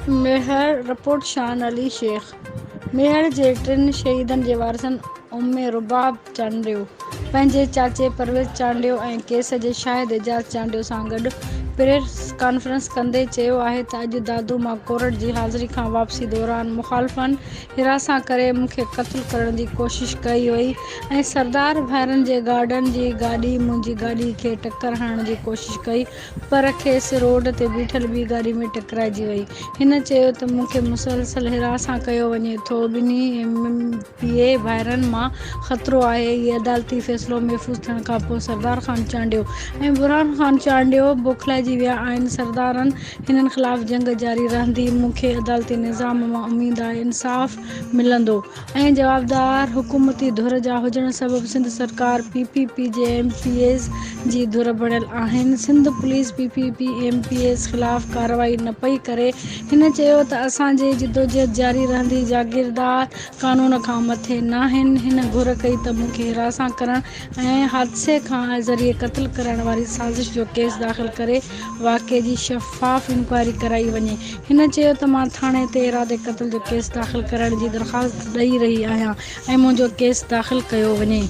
Mehar, report شان علي شيخ، ميهڙ جي ٽن شهيدن جي وارثن ام رباب چانڊيو پنهنجي چاچي پرويز چانڊيو ۽ ڪيس جي شاهد اعجاز چانڊيو سان گڏ پريس ڪانفرنس ڪندي چيو آهي ته اڄ دادو مان ڪورٽ جي حاضري کان واپسي دوران مخالفن هراسان ڪري مون کي قتل ڪرڻ جي ڪوشش ڪئي وئي ۽ سردار ڀائرن جي گارڊن جي گاڏي منهنجي گاڏي کي ٽڪر هڻڻ جي ڪوشش ڪئي پر کيس روڊ تي بيٺل ٻي گاڏي ۾ ٽڪرائجي وئي. هن چيو ته مون کي مسلسل هراسان ڪيو وڃي ٿو، ٻنهي ايم پي اي ڀائرن مان خطرو آهي، هي عدالتي فيصلو محفوظ ٿيڻ کانپوء سردار خان چانڊيو ۽ برهان خان چانڊيو بوکلائجي ويا آهن، سردارن هنن خلاف جنگ جاري رهندي، مون کي عدالتي نظام مان اميد آهي انصاف ملندو ۽ جوابدار حڪومتي ڌر جا هجڻ سبب سنڌ سرڪار پي پي پي جي ايم پي ايز جي ڌر بڻيل آهن، Sindh police P P P M P As خلاف ڪارروائي نه پئي ڪري، هن چيو ته اسان جي جدوجهد جاري رهندي، جاگيردار قانون کان مٿي ناهن، هن گهر ڪئي ته مون کي هراسان ڪرڻ ۽ حادثي کان ذريعي قتل ڪرائڻ واري سازش جو ڪيس داخل ڪري واقعي جي شفاف انڪوائري ڪرائي وڃي. هن چيو ته مان ٿاڻي تي ارادي قتل جو ڪيس داخل ڪرائڻ جي درخواست ڏئي رهي آهيان ۽ منهنجو ڪيس داخل ڪيو وڃي.